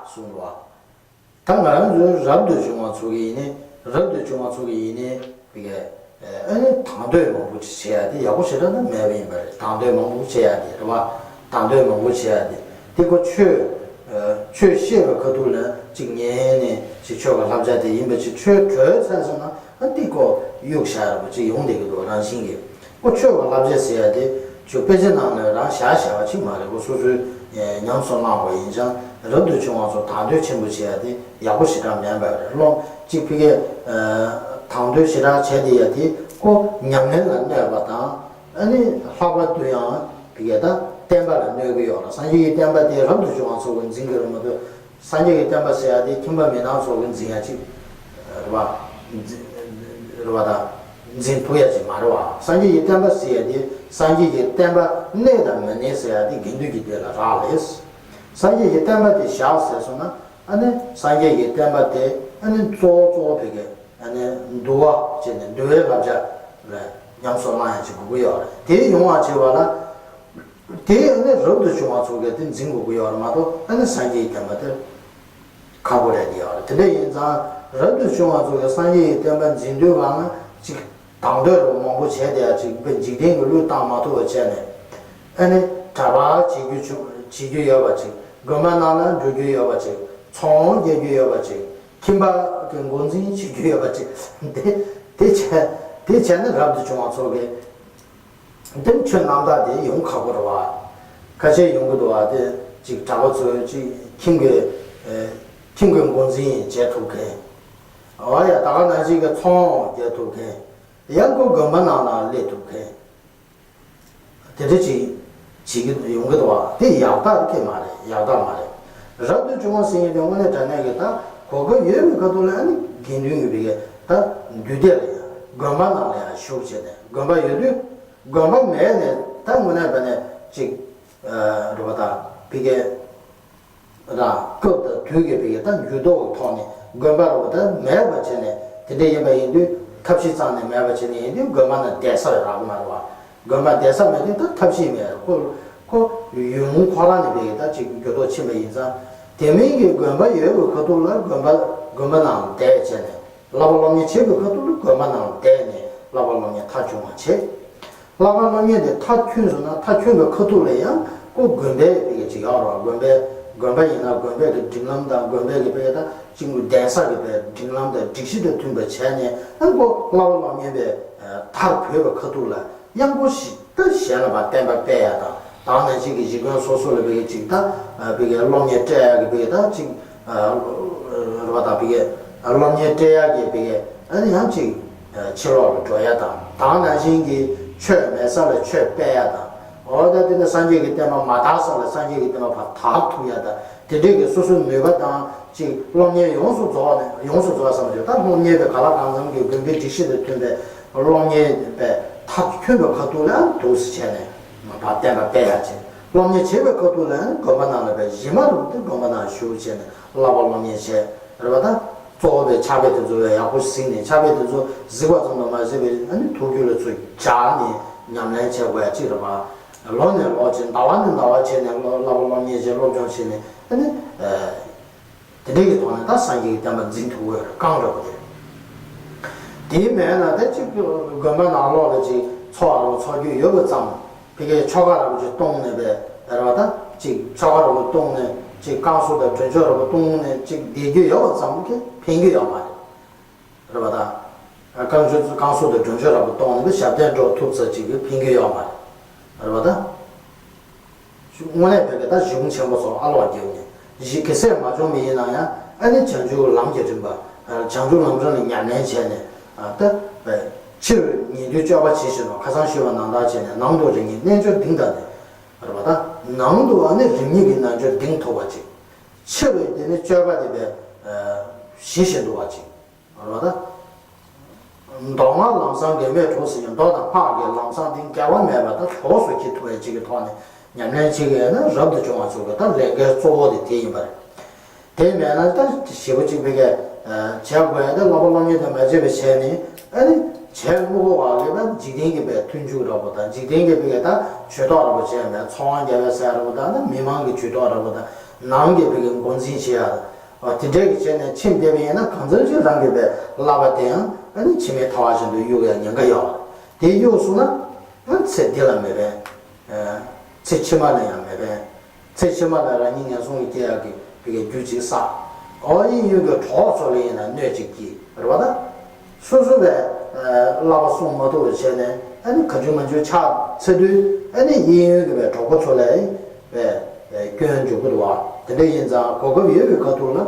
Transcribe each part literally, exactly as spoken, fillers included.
གསུངས་པ། ད་ང་རང་ཚོའི་རབ་ཏུ་བྱུང་བ་ཚོ་གི་ཡིན་ནའི་རབ་ཏུ་བྱུང་བ་ཚོ་གི་ཡིན་ནའི་བི་གའི་ཨ་ནི་དང་དོད་མང་པོ་ཅིག་བྱེད་ཡ་དེ་ཡག་པོ་ཞེ་དྲག་ད་མེད་པ་ཡིན་པ་རེད། དང་དོད་མང་པོ་བྱེད་ཡ་དེ་རེད་བ། དང་དོད་མང་པོ་བྱེད་ཡ་དེ་དེ་ཁོ་ཆོས་ཆོས་བཤད་པའི་ཁ་ཐུག་ལ་ཅིག་ཉན་ནས་ཅིག་ཆོས་ཀྱི་བསླབ་བྱ་དེ་ཡིན་པ་ཅིག་ཆོས་གྲོལ་ཚར་སོང་ན་ཨ་དེ་ཁོ་གཡུག་བཞག་ཡ་པོ་ཅིག་ཡོང་བསྡད་ཀྱི་འདུག་རང་བཞིན་གྱིས། ཁོ་ཆོས་པ་བསླབ་བྱ་ཟེར་ཡ་དེ་ཆོས་དཔེ་ཆ་ནང་ལ་རང་བཞག་བཞག་པ་ཅིག་མ་རེད། ཁོ་སོ་སོས་ཉམས་སུ་བླངས་པ་ཡིན་ཙང་རབ་ཏུ་བྱུང་བ་ཚོ་དང་དོད་ཆེན་པོ་བྱེད་ཡ་དེ་ཡག་པོ་ཞེ་དྲག་མེད་པ་རེད། སློབ་གཅིག་ཕ་གིའི་དང་དོད་ཞེ་དྲག་བྱས་བསྡད་ཡ་དེ་ཁོ་ཉམས་ལེན་ལ་གནས་པ་དང་ཨ་ནི་ལྷག་པར་དུ་ཡང་ཕ་གིའི་ད་བསྟན་པ་ལ་གནོད་ཀྱི་ཡོད་ལ། སངས་རྒྱས་ཀྱི་བསྟན་པ་དེ་རབ་ཏུ་བྱུང་བ་ཚོ་གིས་འཛིན་གྱི་རེད་མ་གཏོགས། སངས་རྒྱས་ཀྱི་བསྟན་པ་ཟེར་ཡ་དེ་ཁྱིམ་པ་མི་ནག་ཚོ་གིས་འཛིན་ཡ་ཅིག་རེད་བ། འཛིན་རེད་བ་ད། འཛིན་ཐུབ་ཡ་ཅིག་མ་རེད་བ། སངས་རྒྱས་ཀྱི་བསྟན་པ་ཟེར་ཡ་དེ་སངས་རྒྱས་ཀྱི་བསྟན་པ་གནས་དང་མི་གནས་ཟེར་ཡ་དེ་དགེ་འདུན་གྱི་སྡེ་ལ་རག་ལས། སངས་རྒྱས་ཀྱི་བསྟན་པ་དེ་བཞག་ཟེར་སོང་ན་ཨ་ནི་སངས་རྒྱས་ཀྱི་བསྟན་པ་དེ་ཨ་ནི་གཙོ་བོ་གཙོ་བོ་ཕ་གིའི་ཨ་ནི་འདུལ་བ་བྱས་ནས་འདུལ་བའི་བསླབ་བྱ་ལ་ཉམས་སུ་བླང་ཡ་ཅིག་དགོས་ཀྱི་ཡོད་རེད། དེ་ཡོང་བ་བྱེད་པ་ལ། དེ་ནི་རབ་ཏུ་བྱུང་བ་ཚོ་གིས་དེ་འཛིན་དགོས་ཀྱི་ཡོད་རེད་མ་གཏོགས་ཨ་ནི་སངས་རྒྱས་ཀྱི་བསྟན་པ་དེ་ཁག་པོ་རེད་དེ་ཡོད་རེད། དེ་འདྲ་ཡིན་ཙང་རབ་ཏུ་བྱུང་བ་ཚོ་གིས་སངས་རྒྱས་ཀྱི་བསྟན་པ་འཛིན་དུས་གང་ལ་ཅིག་དང་དོད་རུ་མང་པོ་བྱས་བསྡད་ཡ་ཅིག་དཔེ་འཇིག་རྟེན་གྱི་བློས་བཏང་མ་ཐུབ་པ་བྱས་ནས་ཨ་ནི་གྲྭ་པ་བྱེད་རྒྱུ་བྱུང་བྱེད་རྒྱུ་ཡོད་པ་ཅིག་དགོན་པ་ནང་ལ་འགྲོ་རྒྱུ་ཡོད་པ་ཅིག་ཚོང་རྒྱག་རྒྱུ་ཡོད་པ་ཅིག་ཁྱིམ་པ་གི་འགོ་འཛིན་བྱེད་རྒྱུ་ཡོད་པ་ཅིག་དེ་དེ་བྱས་དེ་བྱས་ནས་རབ་ཏུ་བྱུང་བ་ཚོ་གིས། དེ་ཆོས་རྣམ་དག་དེ་ཡོང་ཁག་པོ་རེད་བ། ཁ་ཤས་ཡོང་གི་འདུག་བ། དེ་གཅིག་གྲྭ་པ་ཚོས་གཅིག་ཁྱིམ་གྱི་ཨེ། ཁྱིམ་གྱི་འགོ་འཛིན་བྱེད་ཐུབ་མཁན། འོ་ཡ་ད་ག་ནང་བཞིན་གྱི་ཚོང་རྒྱག་ཐུབ་མཁན། ཡང་ཁོ་དགོན་པ་ནང་ལ་སླེབས་ཐུབ་མཁན། དེ་འདྲ་ཅིག་བྱེད་ཀྱི་ཡོང་གི་འདུག་བ། དེ་ཡག་རྟགས་དེ་མ་རེད། ཡག་རྟགས་མ་རེད། རབ་ཏུ་བྱུང་བ་ཟེར་མཁན་དེ་དངོས་གནས་དྲང་གནས་ཀྱི་ད་གོ་སྐབས་ཡོད་པའི་ཁ་ཐུག་ལ་ཨ་ནི་དགེ་འདུན་གྱི་བི་གའི་ད་འདུས་སྡེ་ལ་ཡང་དགོན་པ་ནང་ལ་ཡང་ཞུགས་བྱས་ནས་དགོན་པ་ཡོད་དུས། དགོན་པ་མེད་ནས་ད་དངོས་གནས་བྱས་ནས་ཅིག་རེད་པ། ད་བི་གའི་ད་སྐབས་དང་དུས་ཀྱི་བི་གའི་ད་འགྱུར་ལྡོག་གི་ཐོག་ནས་དགོན་པ་རེད་པ། ད་མེད་པ་བྱས་ནས་དེ་འདྲ་ཡིན་པ་ཡིན་དུས་ཐབས་ཤེས་རྩ་ནས་མེད་པ་བྱས་ནས་ཡིན་དུས་དགོན་པ་ནང་བསྡད་ས་རག་གི་མ་རེད་པ། དགོན་པ་བསྡད་ས་མེད་དུས་ད་ཐབས་ཤེས་མེད། ཁོ་ཁོ་ཡུལ་ལུང་ཁོ་རང་ནས་བི་གའི་ད་ཅིག་འགྱུར་ལྡོག་ཕྱིན་པ་ཡིན་ཙང་དེ་མིན་གྱི་དགོན་པ་ཡོད་པའི་ཁ་ཐུག་ལ་དགོན་པ་དགོན་པ་ནང་བསྡད་བྱས་ནས། བསླབ་པ་སློབ་གཉེར་བྱེད་པའི་ཁ་ཐུག་ལ་དགོན་པ་ནང་བསྡད་ནས་བསླབ་པ་སློབ་གཉེར་མཐར་ཕྱིན་པ་བྱེད། བསླབ་པ་སློབ་གཉེར་དེ་མཐར་ཕྱིན་སོང་ན་མཐར་ཕྱིན་པའི་ཁ་ཐུག་ལ་ཡང་ཁོ་དགོན་པའི་བི་གའི་ཅིག་ཡོད་རེད་པ། དགོན་པའི་དགོན་པ་ཡིན་ན་དགོན་པའི་གི་སྒྲིག་ལམ་དང་དགོན་པའི་གི་བི་གའི་ད་གཅིག་ནས་གདན་ས་གི་བི་གའི་སྒྲིག་ལམ་དང་སྒྲིག་གཞི་དང་མཐུན་པ་བྱས་ནས་ཨ་ཁོ་བསླབ་པ་སློབ་གཉེར་བའི་མཐར་འཁྱོལ་བའི་ཁ་ཐུག་ལ། ཡང་སྒོ་ཞིག་ད་གཞན་ལ་བ་བསྟན་པ་སྤེལ་ཡ་དང་ད་ག་ནང་བཞིན་གྱི་གཞིས་དགོན་སོ་སོ་ལ་བི་གའི་ཅིག་ད་བི་གའི་སློབ་གཉེར་སྤྲད་ཡ་གི་བི་གའི་ད་ཅིག་རེད་པ། ད་བི་གའི་སློབ་གཉེར་སྤྲད་ཡ་གི་བི་གའི་ཨ་ནི་ཡང་ཅིག་ཕྱི་ལོགས་ལ་འགྲོ་ཡ་དང་ད་ག་ནང་བཞིན་གྱི་ཆོས་མེད་ས་ལ་ཆོས་སྤེལ་ཡ་དང་། འོ་ད་དེ་ནས་སངས་རྒྱས་ཀྱི་བསྟན་པ་མ་དར་ས་ལ་སངས་རྒྱས་ཀྱི་བསྟན་པ་ཕར་དར་ཐུབ་ཡ་དང་དེ་འདྲའི་གི་སོ་སོའི་ནུས་པ་དང་ཅིག་སློབ་གཉེར་ཡོངས་སུ་རྫོགས་ནས་ཡོངས་སུ་རྫོགས་བསམ་བྱས་ད་སློབ་གཉེར་བའི་ག་ལ་གང་འཚམ་གྱི་དགོན་པའི་སྒྲིག་གཞི་དང་མཐུན་པའི། སློབ་གཉེར་པའི་མཐར་ཁྱོན་པའི་ཁ་ཐུག་ལ་འདུག་སེ་བྱས་ནས་ང་ཕར་བསྟན་པ་སྤེལ་ཡག་བྱས། སློབ་གཉེར་བྱེད་པའི་ཁ་ཐུག་ལ་དགོན་པ་ནང་ལ་བས་གཞི་མ་རུ་དེ་དགོན་པ་ནང་བཞུགས་བྱས་ནས་བསླབ་པ་སློབ་གཉེར་བྱས་རེད་པ། ད་གཙོ་བོ་བའི་ཕྱག་དཔེ་དེ་ཚོ་བས་ཡག་པོ་གཟིགས་ནས་ཕྱག་དཔེ་དེ་ཚོ་གཟིགས་པ་ཙམ་དུ་མ་ཟད་པའི་ཨ་ནི་ཐུགས་རྒྱུད་ལ་ཚུར་སྦྱར་ནས་ཉམས་ལེན་བྱེད་དགོས་ཡག་གཅིག་རེད་པ། ལོ་ནས་ལོ་བྱས་ཟླ་བ་ནས་ཟླ་བ་བྱས་ནས་བསླབ་པ་སློབ་གཉེར་བྱས་སློབ་སྦྱོང་བྱས་ནས་ཨ་ནི། དེ་འདྲའི་གི་ཐོག་ནས་ད་སངས་རྒྱས་ཀྱི་བསྟན་པ་འཛིན་ཐུབ་ཀྱི་ཡོད་རེད། རྐང་རེད་པ་དེ། དེ་མེད་ན་ད་ཅིག་དགོན་པ་ནང་ལོགས་ལ་ཅིག་འཚོ་བ་རུ་འཚོ་རྒྱུ་ཡོད་པ་ཙམ་ཕ་གིའི་ཆོ་ག་ར་བ་ཅིག་གཏོང་ནས་པའི་རེད་པ། ད་ཅིག་ཆོ་ག་ར་བ་གཏོང་ནས་ཅིག་བསྐང་གསོ་དང་མགྲོན་གཅོག་ར་བ་གཏོང་ནས་ཅིག་བསྡད་རྒྱུ་ཡོད་པ་ཙམ་གྱིས་ཕན་གྱི་ཡོད་མ་རེད། རེད་པ། ད་བསྐང་གསོ་བསྐང་གསོ་དང་མགྲོན་གཅོག་ར་བ་གཏོང་ནས་པའི་ཞབས་བརྟན་འགྲོ་ཐུབ་ཚར་ཅིག་གིས་ཕན་གྱི་ཡོད་མ་རེད། རེད་པ། ད། དངོས་གནས་བོད་ཀྱི་ད་གཞུང་ཆེན་པོ་སོགས་ཨ་ལོག་རྒྱབ་ནས་གཞི་གེ་སར་མ་བྱུང་མི་ཡིན་ན་ཡང་ཨ་ནི་བྱང་ཆུབ་ལམ་གྱི་རིམ་པ། བྱང་ཆུབ་ལམ་རིམ་ལ་ཉམས་ལེན་བྱས་ནས་ད་ཕྱི་རུ་ཉན་ཐོས་སྤྱོད་པ་ཇི་བཞིན་ནོ། ཁ་སང་ཞུས་པ་ནང་ལྟར་བྱས་ནས་ནང་དུ་རིམ་གཉིས་རྣལ་འབྱོར་གདེང་དང་ལྡན། རེད་པ། ད་ནང་དུ་ཨ་ནི་རིམ་གཉིས་ཀྱི་རྣལ་འབྱོར་གདེང་ཐོབ་པ་ཅིག་ཕྱི་རུ་དེ་ནི་སྤྱོད་པ་དེ་བས་ཇི་བཞིན་དུ་བ་ཅིག་རེད་པ། ད། མདོ་སྔགས་ལམ་བཟང་འགལ་མེད་གྲོགས་ཟེར་ཡང་མདོ་དང་སྔགས་ཀྱི་ལམ་བཟང་དེ་འགལ་བ་མེད་པ་ད་གྲོགས་སུ་འཁྱེར་ཐུབ་པའི་ཅིག་གི་ཐོག་ནས་ཉམས་ལེན་བྱེད་ཀྱི་ཡོད་ན་རབ་ཏུ་བྱུང་བ་ཚོ་གི་ད་ལས་འགན་གཙོ་བོ་དེ་དེ་ཡིན་པ་རེད། དེ་མེད་ན་ད་ཞེ་པོ་ཅིག་བི་གའི་བྱེད་དགོས་ཡ་དེ་བསླབ་པ་སློབ་གཉེར་དང་མ་བྱས་པའི་བྱས་ནས་ཨ་ནི་བྱེད་མི་དགོས་པ་གི་ད་འཇིག་རྟེན་གྱི་བའི་མཐུན་འཇུག་འདྲ་པོ་དང་འཇིག་རྟེན་གྱི་བི་གའི་ད་ཇུས་གཏོགས་འདྲ་པོ་བྱས་ནས་ཚོང་རྒྱག་པའི་ཟེར་འདྲ་པོ་དང་ད་མི་མང་གི་ཇུས་གཏོགས་འདྲ་པོ་དང་། ནང་གི་བོད་ཀྱི་འགོ་འཛིན་བྱེད་ཡ། དེ་འདྲའི་གི་བྱས་ནས་ཁྱིམ་བསྡད་པ་ཡིན་ན་གང་འཚམ་ཅིག་རང་གི་བའི་བསླབ་པ་དེ་ཡང་ཨ་ནི་ཕྱི་མའི་ཐལ་བ་བཞིན་དུ་གཡུག་ཡ་ཉེན་ཁ་ཡོད་རེད། དེ་གཡུག་སོང་ན་ཚེ་འདི་ལ་མེད་པས། ཚེ་ཕྱི་མ་ལ་ཡང་མེད་པས། ཚེ་ཕྱི་མ་ལ་རང་ཉིད་ངན་སོང་གི་སྐྱེ་ཡག་གི་བི་གའི་རྒྱུ་ཅིག་བསགས། འོ་ཡིན་ཡུན་གྱི་གྲོགས་ཚོ་ལ་ཡིན་ན་གནོད་ཅིག་སྐྱེ་རེད་བ་ད། སོ་སོ་བས་བསླབ་པ་སྲུང་མ་ཐུབ་པ་བྱས་ནས་ཨ་ནི་ག་འཇུ་མ་འཇུ་ཆགས་ཚར་དུས་ཨ་ནི་ཡིན་ཡུན་གྱི་བའི་གྲོགས་པོ་ཚོ་ལ་བས་སྐྱོན་འཇུག་གི་འདུག་བ། དེ་འདྲ་ཡིན་ཙང་གོ་སྐབས་ཡོད་པའི་ཁ་ཐུག་ལ་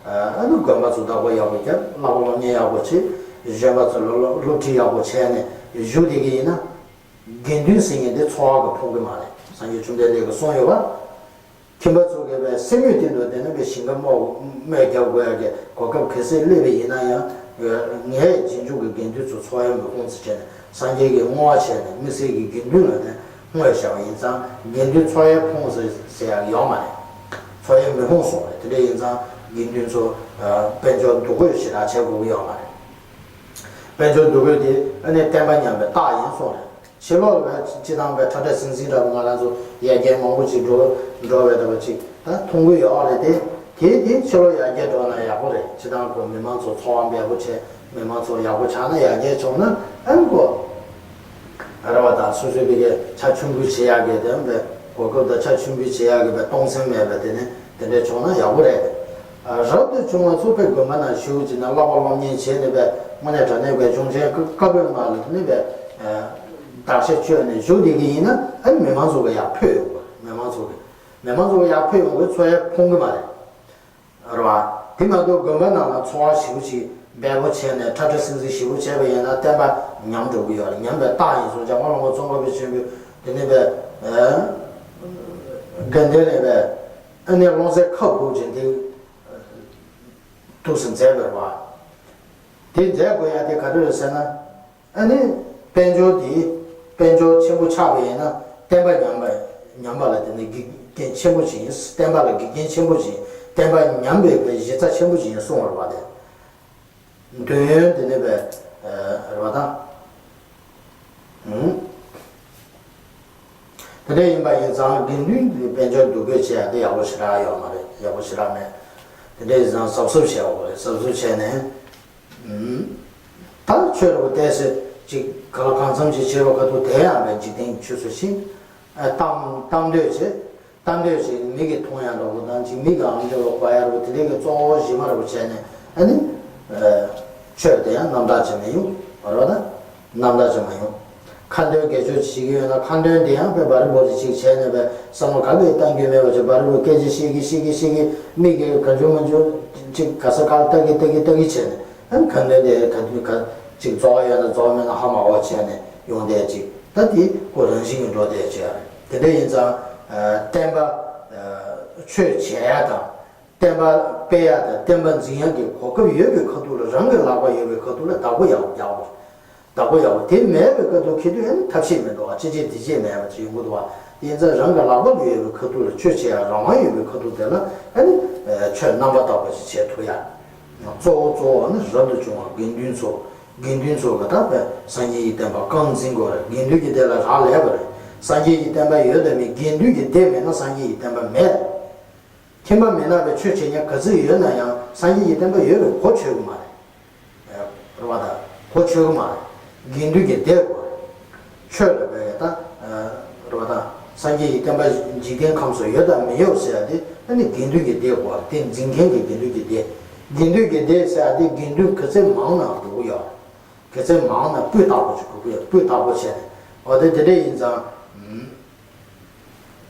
ཨ་ནི་དགོན་པ་ཚོ་བདག་པོ་ཡག་པོ་བརྒྱབ། བསླབ་པ་སློབ་གཉེར་ཡག་པོ་བྱེད། གཞོན་པ་ཚོ་ལ་སློབ་ཁྲིད་ཡག་པོ་བྱས་ནས་བཞུགས་བསྡད་ཀྱི་ཡིན་ན། དགེ་འདུན་ཟེར་མཁན་དེ་འཚོ་བ་གི་ཕུང་གི་མ་རེད། སངས་རྒྱས་བཅོམ་ལྡན་འདས་ཀྱིས་གསུངས་ཡོད་པ། ཁྱིམ་པ་ཚོ་གི་བའི་སེམས་ཡུལ་སྟེང་དུ་བསྡད་ན་བའི་ཞིང་ཁ་རྨོ་རྨོས་རྒྱག་དགོས་ཡ་གི་གོ་སྐབས་གལ་སྲིད་སླེབས་པ་ཡིན་ན་ཡང་། ངས་རྗེས་འཇུག་གི་དགེ་འདུན་ཚོ་འཚོ་བའི་མི་ཁུངས་སུ་བྱས་ནས་སངས་རྒྱས་ཀྱི་བསྔོ་བ་བྱས་ནས་དམིགས་བསལ་གྱི་དགེ་འདུན་ལ་ནས་བསྔོས་བཞག་པ་ཡིན་ཙང་དགེ་འདུན་འཚོ་བའི་ཁུངས་སུ་ཟེར་ཡ་ཡོད་མ་རེད། འཚོ་བའི་མི་ཁུངས་སོང་རེད། དེ་འདྲ་ཡིན་ཙང་དགེ་འདུན་ཚོ་དཔལ་འབྱོར་འདུ་འགོད་ཞེ་དྲག་བྱེད་དགོས་ཀྱི་ཡོད་མ་རེད། དཔལ་འབྱོར་འདུ་འགོད་དེ་ཨ་ནི་བསྟན་པ་ཉམས་པའི་རྟགས་ཡིན་གསུངས་རེད། ཕྱི་ལོགས་ལ་སྤྱི་བཏང་བའི་ཁྲ་ཁྲ་ཟིང་ཟིང་འདྲ་པོ་ང་རང་ཚོ་ཡར་རྒྱས་མང་པོ་ཅིག་འགྲོ་འགྲོ་བའི་འདྲ་པོ་ཅིག་ད་མཐོང་གི་ཡོད་རེད་དེ། དེ་དེ་ཕྱི་ལོགས་ཡར་རྒྱས་འགྲོ་ན་ཡག་པོ་རེད། སྤྱི་བཏང་ཁོ་མི་མང་ཚོ་འཚོ་བ་འབེལ་པོ་བྱས། མི་མང་ཚོ་ཡག་པོ་ཆགས་ན་ཡར་རྒྱས་བྱུང་ན་ཨ་ནི་ཁོ་རེ་བ་དང་སོ་སོའི་བི་གའི་ཆ་མཆོད་འབུལ་བྱེད་ཡག་གི་དེ་བའི་གོ་སྐབས་དང་ཆ་མཆོད་འབུལ་བྱེད་ཡག་གི་བའི་གཏོང་སེམས་མེད་པ་དེ་ནི་དེ་འདྲ་བྱུང་ན་ཡག་པོ་རེད། རབ་ཏུ་བྱུང་བ་ཚོ་དཔེ་དགོན་པ་ནང་ཞུགས་བྱས་ནས་བསླབ་པ་སློབ་གཉེར་བྱས་ནས་པའི་དངོས་གནས་དྲང་གནས་པའི་གཞུང་ཆེན་བཀའ་པོད་ལྔ་ལ་ནི་པའི་བདག་གཞག་བཅོས་ནས་བཞུགས་བསྡད་ཀྱི་ཡིན་ན་ཨ་ནི་མི་མང་ཚོ་གི་ཡར་ཕུད་ཡོང་གི་རེད། མི་མང་ཚོ་གི་མི་མང་ཚོ་གི་ཡར་ཕུད་ཡོང་གི་འཚོ་བའི་ཕུང་གི་མ་རེད། རེད་བ། དེ་མ་གཏོགས་དགོན་པ་ནང་ལ་འཚོ་བ་ཞེ་པོ་ཅིག་འབེལ་པོ་བྱས་ནས་ཁྲ་ཁྲ་ཟིང་ཟིང་ཞེ་པོ་བྱས་པ་ཡིན་ན་བསྟན་པ་ཉམས་འགྲོ་གི་ཡོད་རེད། ཉམས་པའི་རྟགས་ཡིན་གསུངས། འཇམ་མགོན་བླ་མ་ཙོང་ཁ་པ་ཆེན་པོས་དེ་ནས་པའི་དགའ་ལྡན་ལས་པའི། ཨ་ནི་ཀློང་གསལ་ཁ་སྦུབ་ཅན་དེ་ཐུགས་སུ་མཛད་པར་བ། དེ་མཛད་དགོས་ཡ་དེ་ག་རེ་རེད་ཟེར་ན། ཨ་ནི་དཔལ་འབྱོར་དེ་དཔལ་འབྱོར་ཆེན་པོ་ཆགས་པ་ཡིན་ན་བསྟན་པ་ཉམས་པ་ཉམས་པ་ལ་དེ་ནི་གེགས་རྐྱེན་ཆེན་པོ་ཅིག་ཡིན། བསྟན་པ་ལ་གེགས་རྐྱེན་ཆེན་པོ་ཅིག་ཡིན། བསྟན་པ་ཉམས་པའི་གཞི་རྩ་ཆེན་པོ་ཅིག་ཡིན་གསུངས་པར་བ་དེ། འདོད་ཡོན་དེ་ནི་བས་རེ་བ་དང་། དེ་འདྲ་ཡིན་པ་ཡིན་ཙང་དགེ་འདུན་གྱི་དཔལ་འབྱོར་འདུ་འགོད་བྱེད་ཡ་དེ་ཡག་པོ་ཞེ་དྲག་ཡོད་མ་རེད། ཡག་པོ་ཞེ་དྲག་མེད། དེ་འདྲ་ཡིན་ཙང་གཟབ་གཟབ་བྱེད་དགོས་རེད། གཟབ་གཟབ་བྱས་ནས། ད་ཆོས་རེ་བ་བལྟས་ཚེ་ཅིག་ག་ལ་གང་འཚམ་ཅིག་བྱེད་པ་ག་ཐུག་དེ་ཡང་བས་འཇིག་རྟེན་ཆོས་སུ་ཕྱིན། གཏམ་གཏམ་འདོད་བྱེད། གཏམ་འདོད་བྱེད་མིག་གིས་མཐོང་ཡ་འདྲ་པོ་དང་ཅིག་མིག་གི་ཨམ་ཅོག་ལ་གོ་ཡ་འདྲ་པོ་དེ་འདྲའི་གི་གཙོ་བོ་གཞི་མ་འདྲ་པོ་བྱས་ནས་ཨ་ནི། ཆོས་དེ་ཡང་རྣམ་དག་ཅིག་མི་ཡོང་བ་རོ་ད། རྣམ་དག་ཅིག་མ་ཡོང་། ཁ་འདོན་དགེ་སྦྱོར་བྱེད་ཀྱི་ཡོད་ན་ཁ་འདོན་དེ་ཡང་དཔེ་འབའ་རི་བོ་རི་ཅིག་བྱས་ནས་པའི་བསམ་བློ་ག་ལས་གཏང་རྒྱུ་མེད་པ་ཅིག་འབའ་རི་བོ་སྐད་ཆ་བཤད་ཀྱི་བཤད་ཀྱི་བཤད་ཀྱི་མིག་གིས་ག་འཇུ་མ་འཇུ་ཅིག་ག་ས་ག་ལ་ལྟ་གི་ལྟ་གི་ལྟ་གི་བྱས་ནས་ཨ་ཁ་འདོན་དེ་ག་དུས་ག་ཅིག་རྫོགས་ཡོད་ན་རྫོགས་མེད་ན་ཧ་མ་གོ་བྱས་ནས་ཡོང་དེ་ཅིག་ད་དེ་ཁོ་རང་བཞིན་གྱིས་འགྲོ་དེ་ཅིག་རེད། དེ་འདྲ་ཡིན་ཙང་བསྟན་པ་ཆོས་བྱེད་ཡ་དང་། བསྟན་པ་སྤེལ་ཡག་དང་བསྟན་པ་འཛིན་ཡག་གི་གོ་སྐབས་ཡོད་པའི་ཁ་ཐུག་ལ་རང་གི་ལག་པ་ཡོད་པའི་ཁ་ཐུག་ལ་བདག་པོ་ཡག་པོ་རྒྱག་དགོས། བདག་པོ་ཡག་པོ་དེ་མེད་པའི་ཁ་ཐུག་ཁེ་དུས་ཨ་ནི་ཐབས་ཤེས་མི་འདུག་ཨ། ཅི་བྱེད་འདི་བྱེད་མེད་པ་ཅིག་ཡོང་གི་འདུག་ཨ། དེ་ཡིན་ཙང་རང་གི་ལག་པ་ལ་ཡོད་པའི་ཁ་ཐུག་ལ་ཆོས་བྱེད་ཡག་རང་དབང་ཡོད་པའི་ཁ་ཐུག་དེ་ལ་ཨ་ནི་ཆོས་རྣམ་པར་དག་པ་ཞིག་བྱེད་ཐུབ་ཡག་གཙོ་བོ་གཙོ་བོ་ནི་རབ་ཏུ་བྱུང་བ་དགེ་འདུན་ཚོ། དགེ་འདུན་ཚོ་གི་ད་བས་སངས་རྒྱས་ཀྱི་བསྟན་པ་རྐང་འཛིན་དགོས་རེད། དགེ་འདུན་གྱི་སྡེ་ལ་རག་ལས་པ་རེད། སངས་རྒྱས་ཀྱི་བསྟན་པ་ཡོད་དམ་མེད། དགེ་འདུན་གྱི་སྡེ་མེད་ན་སངས་རྒྱས་ཀྱི་བསྟན་པ་མེད། ཁྱིམ་པ་མི་ནག་པའི་ཆོས་བྱེད་མཁན་ག་ཚོད་ཡོད་ན་ཡང་སངས་རྒྱས་ཀྱི་བསྟན་པ་ཡོད་པའི་གོ་ཆོད་གི་མ་རེད། རེད་བ་ད། གོ་ཆོད་གི་མ་རེད། དགེ་འདུན་གྱི་སྡེ་དགོས་རེད། ཆོས་ལ་བས་ད། རེད་བ་ད། སངས་རྒྱས་ཀྱི་བསྟན་པ་འཇིག་རྟེན་ཁམས་སུ་ཡོད་དམ་མེད་ཟེར་ཡ་དེ་ཨ་ནི་དགེ་འདུན་གྱི་སྡེ་དགོས་རེད། དེ་འཛིན་མཁན་གྱི་དགེ་འདུན་གྱི་སྡེ། དགེ་འདུན་གྱི་སྡེ་ཟེར་ཡ་དེ་དགེ་འདུན་ག་ཚོད་མང་ན་འགྲོ་གི་ཡོད་རེད། གལ་སྲིད་མང་ན་སྤུས་དག་པོ་ཅིག་དགོས་ཀྱི་ཡོད། སྤུས་དག་པོ་བྱས་ནས་འོ་དེ་དེ་འདྲ་ཡིན་ཙང་།